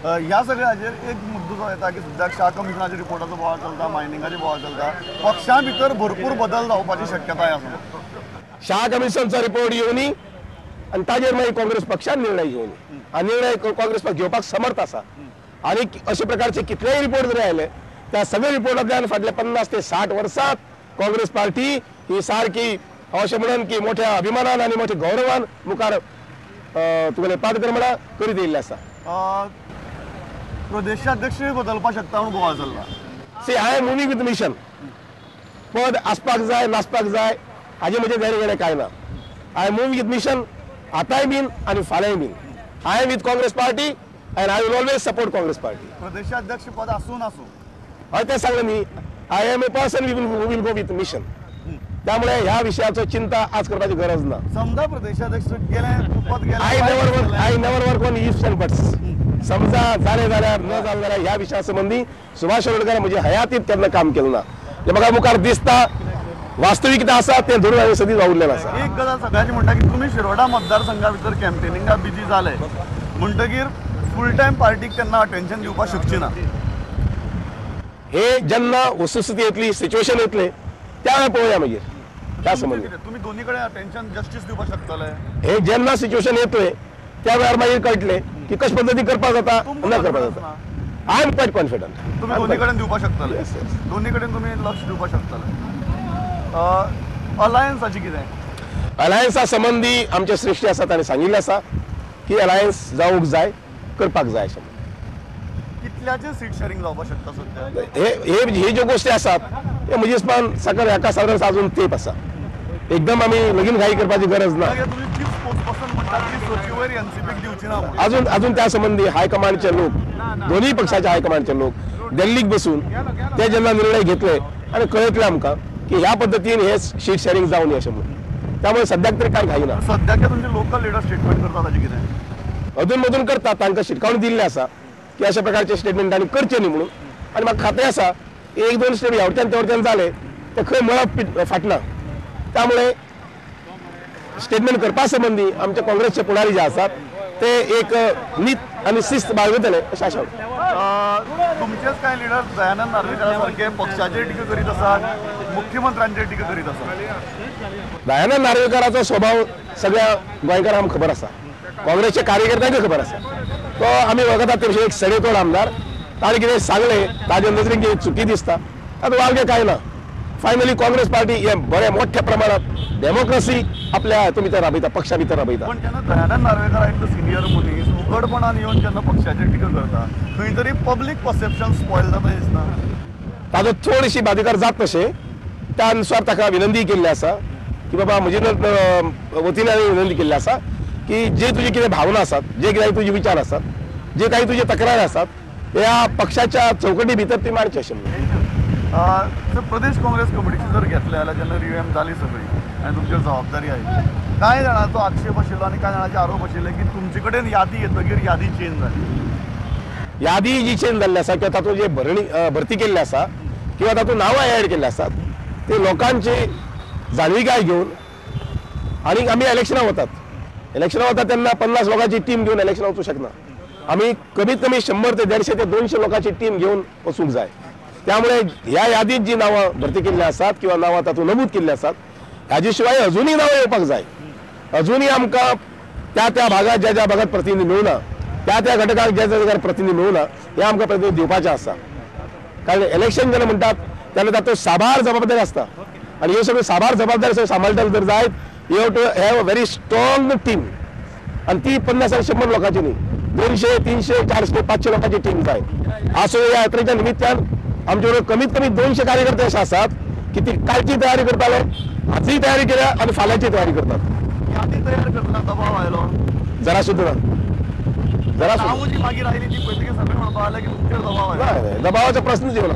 ह्या सगळ्याचेर एक मुद्दो जो येता की सद्याक शाह कमिशनाच्या रिपोर्टाचो बोवाळ चलता, मायनिंगाचे बोवाळ चलता, पक्षा भितर भरपूर बदल जावपाची शक्यताय आसा. शाह कमिशनचो रिपोर्ट येवनी आनी ताजेर मागीर काँग्रेस पक्षान निर्णय घेवनी आनी निर्णय काँग्रेस पक्ष घेवपाक समर्थ आसा. आनी अशे प्रकारचे कितलेय रिपोर्ट जरी आयले त्या सगळे रिपोर्टांतल्यान फाटल्या 50 ते 60 वर्सांत काँग्रेस पार्टी ही सारकी हांव अशें म्हणून की मोठ्या अभिमानान आनी मोठ्या गौरवान मुखार तुगेले पादक्रमणा करीत येयल्ले आसा. प्रदेशाध्यक्षूय बदलपाक शकता म्हणून बोवाळ चल्ला. See, I am moving with mission. पद आसपाक जाय नासपाक जाय हाजे म्हजें देणें घेणें कांय ना. I am moving with mission, आतांय बीन आनी फाल्यांय बीन. I am with Congress party and I will always support Congress party. प्रदेशाध्यक्ष पद आसूं नासूं हय तें सांगलें न्ही, I am a person will go with mission. त्यामुळे ह्या विशयाचो चिंता आज करपाची गरज ना. समजा प्रदेशाध्यक्ष गेले पद गेले, I never work on ifs and buts. समजा जालें जाल्यार न जालें जाल्यार ह्या विशया संबंदी सुभाष शिरोडकर म्हजे हयातीत केन्ना काम केलें ना. जें म्हाका मुखार दिसता वास्तविकता आसा तें धरून हांवें सदींच वावुरलेलें आसा. एक गजाल सगळ्यांची म्हणटा की तुमी शिरोडा मतदारसंघा भितर कॅम्पेनिंगा बिजी जाले म्हणटगीर फूल टायम पार्टीक तेन्ना अटेन्शन दिवपाक शकची ना. हे जेन्ना वस्तुस्थिती येतली, सिच्युएशन येतले त्या वेळार पळोवया मागीर त्या संबंदी. तुमी दोन्ही कडेन अटेन्शन जस्टीस दिवपाक शकतले. हे जेन्ना सिच्युएशन येतले त्या वेळार मागीर कळटलें की कशे पद्दतीन करपाक जाता ना करपाक जाता. I am quite confident. तुमी दोन्ही कडेन दिवपाक शकतले, दोन्ही कडेन तुमी लक्ष दिवपाक शकतले. अलायन्साची कितें? अलायन्सा संबंदी आमचे श्रेश्ठी आसा ताणें सांगिल्लें आसा की अलायन्स जावंक जाय, करपाक जाय अशें. कितल्याचे सीट शेअरिंग जावपाक शकता सद्या? हे हे ज्यो गोश्टी आसात हे म्हजे हिसपान सकल ह्याका साधारण अजून तेप आसा. एकदम आमी लगीन घाई करपाची गरज ना. अजून अजून त्या संबंदी हायकमांडचे लोक, दोन्ही पक्षाचे हायकमांडचे लोक दिल्लीक बसून ते जेन्ना निर्णय घेतले आनी कळयतले आमकां की ह्या पद्दतीन हे सीट शेअरिंग जावं न्ही अशें म्हणून. त्यामुळे सद्याक तरी काय घाई ना. सद्याक तुमचे लोकल लिडर स्टेटमेंट करतात ताजें कितें? अदून मदून करतात. तांकां शिटकावणी दिल्ली आसा की अशा प्रकारचे स्टेटमेंट तांणी करचे न्ही म्हणून. आनी म्हाका खात्री आसा एक दोन स्टेप ह्या वटेन त्या वटेन जाले ते खंय मळब फाटना. त्यामुळे स्टेटमेंट करपा संबंदी आमच्या काँग्रेसचे पुढारी जे आसात ते एक नीत आनी शिस्त बाळगतले अशें आशा. तुमचेच कांय लिडर दयानंद नार्वेकारा सारखे पक्षाचेर टिका करीत आसात, मुख्यमंत्र्यांचेर टिका करीत आसात. दयानंद नार्वेकाराचो स्वभाव सगळ्या गोंयकारांक खबर आसा, काँग्रेसच्या कार्यकर्त्यांक खबर आसा. तो आमी वळखतात ते एक सडेतोड आमदार, ताणें कितें सांगलें ताजे नजरेन कितें चुकी दिसता तातूंत वावगें कांय ना. फायनली काँग्रेस पार्टी हे बऱ्या मोठ्या प्रमाणात डेमोक्रेसी आपल्या हातूंत भितर राबयता, पक्षा भितर राबयता. पण जेन्ना दयानंद नार्वेकर एक सिनियर मनीस उघडपणान येवन जेन्ना पक्षाचेर टिका करता खंय तरी पब्लीक परसेप्शन स्पॉयल जाता दिसना. ताजो चडशी बाधिकार जात तशें त्या अनुसार ताका विनंती केल्ली आसा की बाबा म्हजे वतीन हांवें विनंती केल्ली आसा की जे तुजे कितें भावना आसात, जे कितें तुजे विचार आसात, जे काही तुजे तक्रार आसात ह्या पक्षाच्या चौकटी भितर ती मारची अशें म्हणून. प्रदेश काँग्रेस कमिटीची जर घेतलें जाल्यार जेन्ना रिव्हॅम्प जाली सगळी आनी तुमचेर जबाबदारी आयली, कांय जाणांचो आक्षेप आशिल्लो आनी कांय जाणांचे आरोप आशिल्ले की तुमचे कडेन यादी येतगीर यादी चेंज जाली. यादी जी चेंज जाल्ली आसा किंवा तातूंत जे भरती केल्ली आसा किंवा तातूंत नांवां एड केल्ली आसात ते लोकांची जाणविकाय घेवन. आनी आमी इलेक्शनाक वतात, इलेक्शनाक वतात तेन्ना 50 लोकांची टीम घेवन इलेक्शनाक वचूंक शकना. आमी कमीत कमी 100 ते 150 ते 200 लोकांची टीम घेवन वचूंक जाय. त्यामुळे ह्या यादीत जी नांवां भरती केल्ली आसात किंवा नांवां तातूंत नमूद केल्ली आसात हाजे शिवाय अजुनूय नांवां येवपाक जाय. अजुनूय आमकां त्या त्या भागात ज्या ज्या भागात प्रतिनिधी मेळना, त्या त्या घटकांक ज्या ज्या जाग्यार प्रतिनिधी मेळना हे आमकां प्रतिनिधी दिवपाचें आसा. कारण इलेक्शन जेन्ना म्हणटात तेन्ना तातूंत साबार जबाबदारी आसता आनी ह्यो सगळ्यो साबार जबाबदारी सगळ्यो सांबाळटले जर जायत you have to have a very strong team. आनी ती 50 आनी 100 लोकांची न्ही, 200, 300, 400, 500 लोकांची टीम जाय. आसूं ह्या यात्रेच्या निमित्तान आमचे बरोबर कमीत कमी 200 कार्यकर्ते अशे आसात की ती कालची तयारी करताले, आजची तयारी केल्या आनी फाल्यांची तयारी करतात. यादी तयार करतना दबाव आयलो? जरा सुद्दां ना, जरा सुद्दां. मागीर आयली ती पळयतकीर सगळे म्हणपाक लागले की तुमचेर दबाव आयलो. दबावाचो प्रस्नच येवना.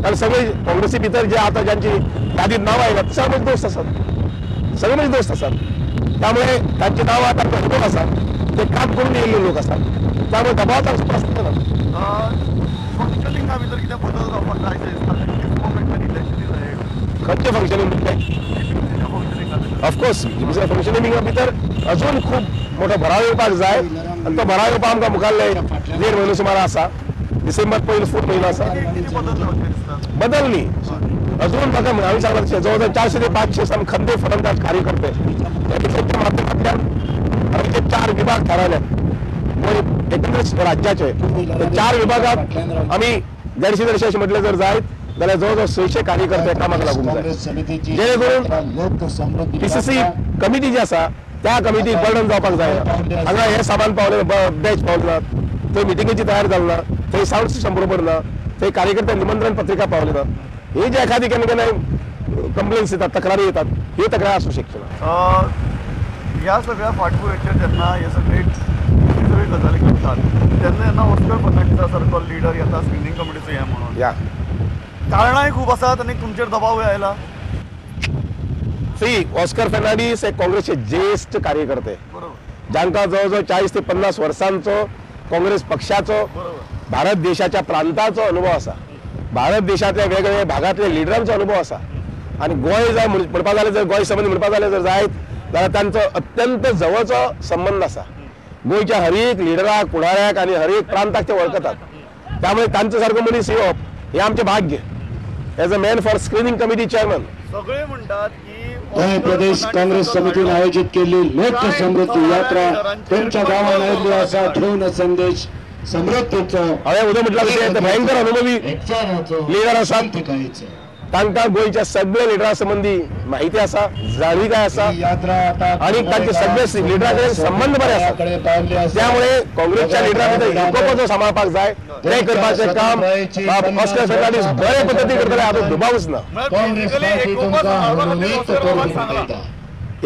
कारण सगळे काँग्रेसी भितर जे आतां ज्यांची यादीत नांवां आयल्यात ते सगळे म्हजे दोस्त आसात, सगळे म्हजे दोस्त आसात. त्यामुळे तांची नांवां तांकां अनुभव आसा, ते काम करून येयल्ले लोक आसात, त्यामुळे दबावाचो प्रस्न येना. फंक्शनिंगा भितर कितें बदल जावपाक जाय अशें दिसता? खंयचें फंक्शनींग म्हटलें? ऑफकोर्स फंक्शनिंगा भितर अजून खूब मोठो भराव येवपाक जाय आनी तो भराव येवपाक आमकां मुखारले देड म्हयनो सुमार आसा. डिसेंबर पयलो फूल म्हयनो आसा. बदल न्ही अजून म्हाका हांवें सांगलां तशें जवळ जवळ 400 ते 500 खंदे फलंदाज कार्यकर्ते तांच्या माध्यमांतल्यान आमी जे 4 विभाग थारायल्यात एकंदर राज्याचे, 4 विभागात आमी 150-150 अशें म्हटलें जर जायत जाल्यार जवळ जवळ 600 कार्यकर्ते कामाक लागूंक जाय, जेणे करून पीसीसी कमिटी जी आसा त्या कमिटीक बर्डन जावपाक जायना. हांगा हें सामान पावलें, बॅच पावलें ना, थंय मिटिंगेची तयार जाली ना, थंय सावंड सिस्टम बरोबर ना, थंय कार्यकर्त्यांक निमंत्रण पत्रिका पावली ना. ही जे एखादी केन्ना केन्ना कंप्लेन्स येतात, तक्रारी येतात, ही तक्रार आसूं शकची ना. ह्या सगळ्या फाटभुंयेचेर जेन्ना हे सगळे सगळी गजाली घडटात तेन्ना जेन्ना ऑस्कर फर्नांडीसा सारको लिडर येता स्क्रिनींग कमिटीचो हें म्हणून, या कारणांय खूब आसात आनी तुमचेर दबावूय आयला. सी, ऑस्कर फर्नांडीस हे काँग्रेसचे ज्येष्ठ कार्यकर्ते, जांकां जवळ जवळ 40 ते 50 वर्सांचो काँग्रेस पक्षाचो, भारत देशाच्या प्रांताचो अनुभव आसा, भारत देशांतल्या वेगवेगळ्या भागांतल्या लिडरांचो अनुभव आसा. आनी गोंय जाय म्हणपा जाल्यार, जर गोंय संबंदी म्हणपा जाल्यार जर जायत जाल्यार तांचो अत्यंत जवळचो संबंद आसा. गोंयच्या हर एक लिडराक, फुडाऱ्याक आनी हर एक प्रांताक ते वळखतात. त्यामुळे तांचो सारको मनीस येवप हें आमचें भाग्य. As a man for screening committee chairman. सगळे म्हणटात की गोंय प्रदेश काँग्रेस समितीन आयोजित केल्ली लोकसमृद्धी यात्रा तुमच्या गांवांत आयिल्ली आसा. घेवन संदेश समृद्धीचो. हांवें उदय म्हटलां तशें भयंकर अनुभवी लिडर आसात, तांकां गोंयच्या सगळ्या लिडरां संबंदी माहिती आसा, जाणविकाय आसा आनी तांचे सगळे लिडरां कडेन संबंद बरे आसात. त्यामुळे काँग्रेसच्या लिडरां भितर एकोपो सांबाळपाक जाय, तें करपाचें काम ऑस्कर फर्नांडीस बरे पद्दतीन करतले हातूंत दुबावूच ना.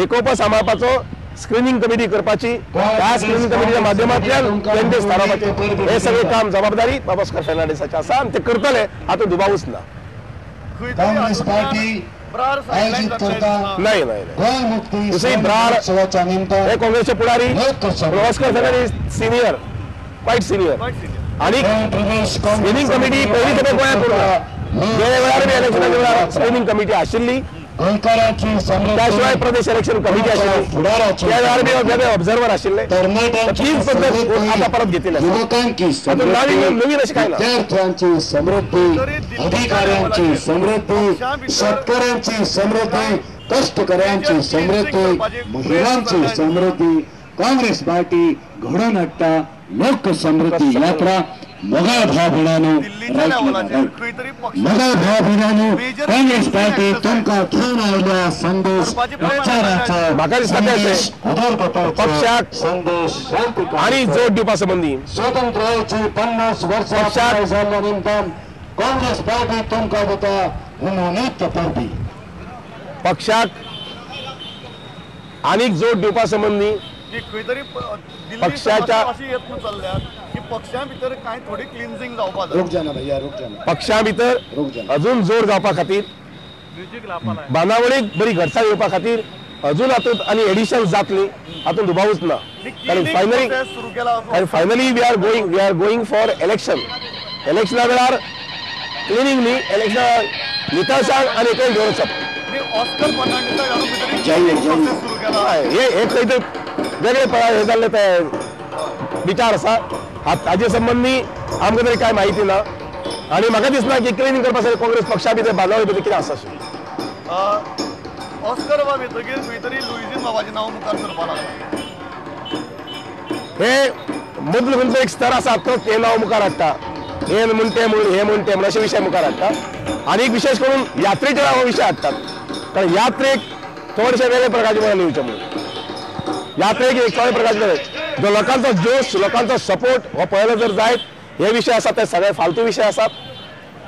एकोपो सांबाळपाचो स्क्रिनींग कमिटी करपाची, त्या स्क्रिनींग कमिटीच्या माध्यमांतल्यान कॅन्डिडेट्स थारावपाचे, हे सगळे काम जबाबदारी बाब ऑस्कर फर्नांडीसाची आसा आनी ते करतले हातूंत दुबावूच ना. काँग्रेस पार्टी आयोजित करता नाही नाही गोंय मुक्ती दुसरी ब्रार हे काँग्रेसचे पुढारी Oscar Fernandes senior, quite senior. आणि स्क्रिनींग कमिटी पयली खेपे गोंयांत उरला. गेल्या वेळार बी इलेक्शनाच्या वेळार स्क्रिनींग कमिटी आशिल्ली, त्याशिवाय प्रदेश इलेक्शन कमिटी आशिल्ली, त्या वेळार बी वेगळे ऑब्झर्वर आशिल्ले. तीच पद्दत आता परत घेतली. नवीन नवीन अशें काय ना. विद्यार्थ्यांची समृद्धी, अधिकाऱ्यांची समृद्धी, शेतकऱ्यांची समृद्धी, कष्टकऱ्यांची समृद्धी, महिलांची समृद्धी काँग्रेस पार्टी घडोवन हाडटा. लोकसमृद्धी यात्रा मोगाळ भाव भयणांनो, मोगाळ भाव भयणांनो, काँग्रेस पार्टी तुमकां घेवन आयिल्ल्या संदेश प्रचाराचो, म्हाका दिसता तें पक्षाक संदेश आनी जोड दिवपा संबंदी स्वतंत्रायेची 50 वर्सां पुराय जाल्ल्या निमतान काँग्रेस पार्टी तुमकां दिता हुनहुनीत परबी. पक्षाक आनीक जोड दिवपा संबंदी खंय तरी पक्षाच्या यत्न चल्ल्यात की पक्षा भितर कांय थोडी क्लिन्झिंग जावपा जाय. रुक जाना भैया, रुक जाना. पक्षा भितर अजून जोर जावपा खातीर, बांदावळीक बरी घटसाण येवपा खातीर अजून हातूंत आनी एडिशन जातली हातूंत दुबावूच ना. कारण finally we are going for election. इलेक्शना वेळार क्लिनींग न्ही, इलेक्शना नितळसाण आनी एकय दवरप. हे खंय तरी वेगळे हे जाल्ले ते विचार आसा, ताजे संबंदी आमकां तरी कांय म्हायती ना आनी म्हाका दिसना की क्लिनींग करपा साठी काँग्रेस पक्षा भितर बांदावळी भितर कितें आसा. ऑस्कर बाब येतकीर खंय तरी लुईझीन बाबाचें नांव मुखार सरपाक लागलां. हे मदलो खंयचो एक स्तर आसा तोच हें नांव मुखार हाडटा, हे म्हूण ते म्हूण, हे म्हूण ते म्हूण अशे विशय मुखार हाडटा. आनी विशेश करून यात्रेचे हो विशय हाडटात, कारण यात्रेक थोडेशे वेगळे प्रकारचे म्हणून येवचे म्हणून यात्रेक एक थोडे प्रकारचे जो लोकांचो जोश, लोकांचो सपोर्ट हो पळयलो जर जायत, हे विशय आसात ते सगळे फालतू विशय आसात,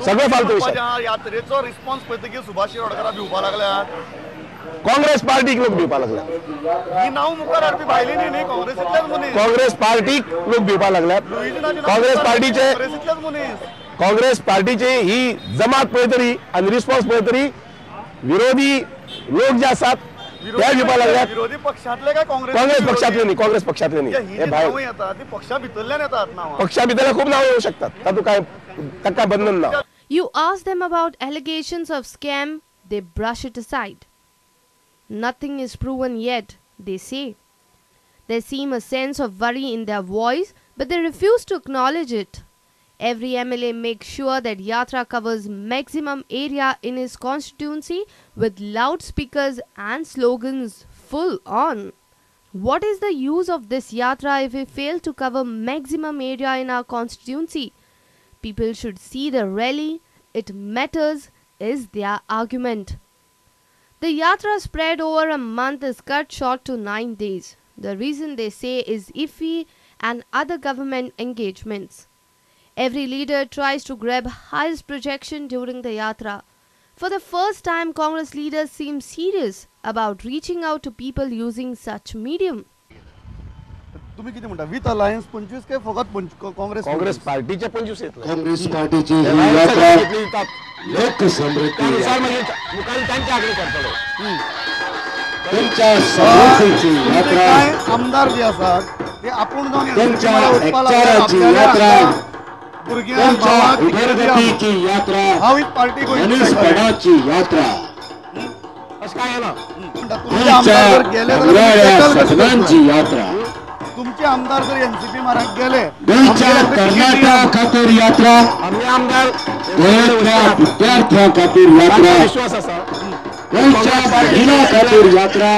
सगळे फालतू विशय. यात्रेचो रिस्पॉन्स पळयतकीर सुभाष शिरोडकाराक भिवपाक लागल्यात, काँग्रेस पार्टीक लोक भिवपाक लागल्यात. ही नांव मुखार हाडपी भायली न्ही, काँग्रेसींतल्याच मनीस. काँग्रेस पार्टीक लोक भिवपाक लागल्यात. काँग्रेस पार्टीचे काँग्रेस पार्टीची ही जमात पळयतरी आनी रिस्पॉन्स पळयतरी विरोधी लोक जे आसात ते भिवपाक लागल्यात. विरोधी पक्षांतले काय काँग्रेस पक्षांतले न्ही, काँग्रेस पक्षांतले न्ही, हे भायर पक्षा भितरल्यान येतात नांवां, पक्षा भितरल्यान खूब नांवां येवं शकतात, तातूंत काय ताका बंधन ना. You ask them about allegations of scam, they brush it aside. Nothing is proven yet, they say. There seems a sense of worry in their voice But they refuse to acknowledge it. Every MLA makes sure that Yatra covers maximum area in his constituency with loudspeakers and slogans full on. What is the use of this Yatra if we fail to cover maximum area in our constituency? People should see the rally. It matters, is their argument. The Yatra spread over a month is cut short to 9 days. The reason they say is IFFI and other government engagements. Every leader tries to grab highest projection during the Yatra. For the first time, Congress leaders seem serious about reaching out to people using such medium. तुम्ही किती म्हणता with alliance 25 काय फकत काँग्रेस? काँग्रेस पार्टीचे 25 येतले. काँग्रेस पार्टीची ही यात्रा लोकसमृद्धी मुखार करतलो. तुमच्या समृद्धीची यात्रा, आमदार जे आसात ते आपूण जावन तुमच्या एकचाराची यात्रा, तुमच्या उदरगतीची यात्रा, मनीसपणाची यात्रा, तुमच्या सपनांची यात्रा. तुमचे आमदार जर एनसीपी माराक गेले, गोंयच्या तरणाट्यां खातीर यात्रा, आमदार गोंयच्या विद्यार्थ्यां खातीर यात्रा, विश्वास आसा गोंयच्या महिलां खातीर यात्रा.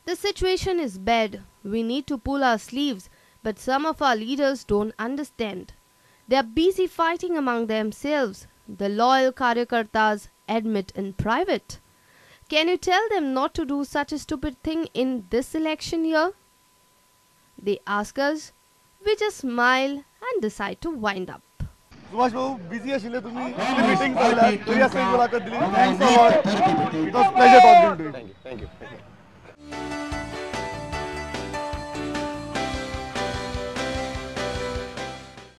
The situation is bad. We need to pull our sleeves, but some of our leaders don't understand. They are busy fighting among themselves. The loyal karyakartas admit in private. Can you tell them not to do such a stupid thing in this election year? They ask us. We just smile and decide to wind up. Subhash Babu, busy आशिल्ले तुम्ही, meeting चालल्या, तरी आसतना मुलाखत दिली. Thanks a lot. It was pleasure talking to you. Thank you. Thank you.